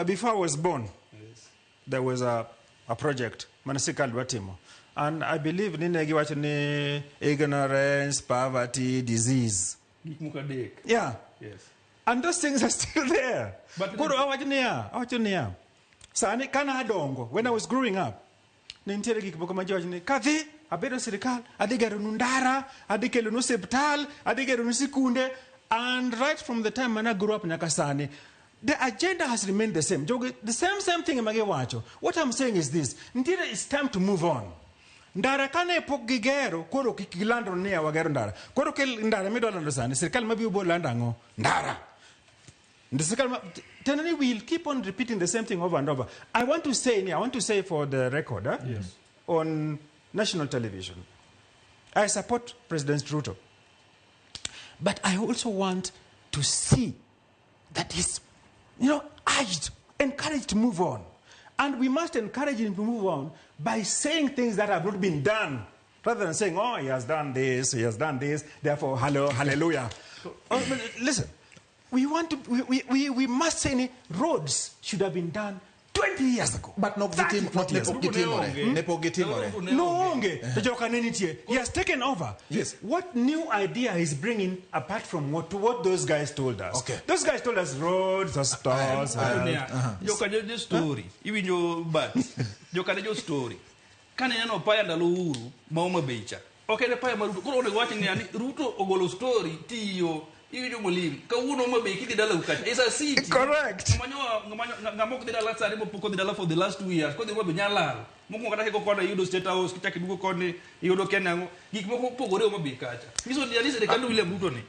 Before I was born, there was a project mane sirkal dwa timo. And I believe ni ne giwacho ni ignorance, poverty, disease. Gik moko adek. Yeah. Yes. And those things are still there. But Koro awacho niya, awacho niya. Sani kana adongo, when I was growing up, ne nitiere gik moko ma ji wacho ni kadhi abedo sirikal, adhi geronu ndara, adhi kelonu osiptal, adhi geronu sikunde. And right from the time when I grew up nyaka sani, the agenda has remained the same. Jogi, the same thing ema giwacho. What I'm saying is this, nitiere it's time to move on. Ndara kane pok gigero, koro kik gilando niya wagero ndara. Koro kel ndara midwa lando sani, sirikal mabiro bo lando ang'o? Ndara. The sirikal ma, tenani we'll keep on repeating the same thing over and over. I want to say, I want to say for the record, eh, Yes. on national television, I support President Ruto. But I also want to see that he's, urged, encouraged to move on. And we must encourage him to move on by saying things that have not been done, rather than saying, oh, he has done this, he has done this, therefore, hello, hallelujah. Oh, but listen, we want to, we must say roads should have been done 20 years ago. But nok 30, gitim, 40 ne years pok ago. gitimore. Ne pok gitimore. No onge. To joka ne nitie. He has taken over. Yes. What new idea he's bringing apart from what those guys told us? Okay. Those guys told us roads, hospitals. Niya, joka ne jo story iwinjo but joka ne jo story kane neno paya ndalo Uhuru ma Homa Bay cha ok en paya mar Ruto koro onego wach niya ni Ruto ogolo story tiyo iwinjo molim kawuono Homa Bay kidhi dalau kacha is a city. Correct. Ng'ama ok dhi dala sani mopok odhi dala for the last 2 years kodhi Homa Bay nyalal mokwongo kata kiko koni iyudo State House kichak iduogo koni iyudo kia nang'o gik moko opogore Homa Bay kacha nyiso ni sirikand William Ruto ni.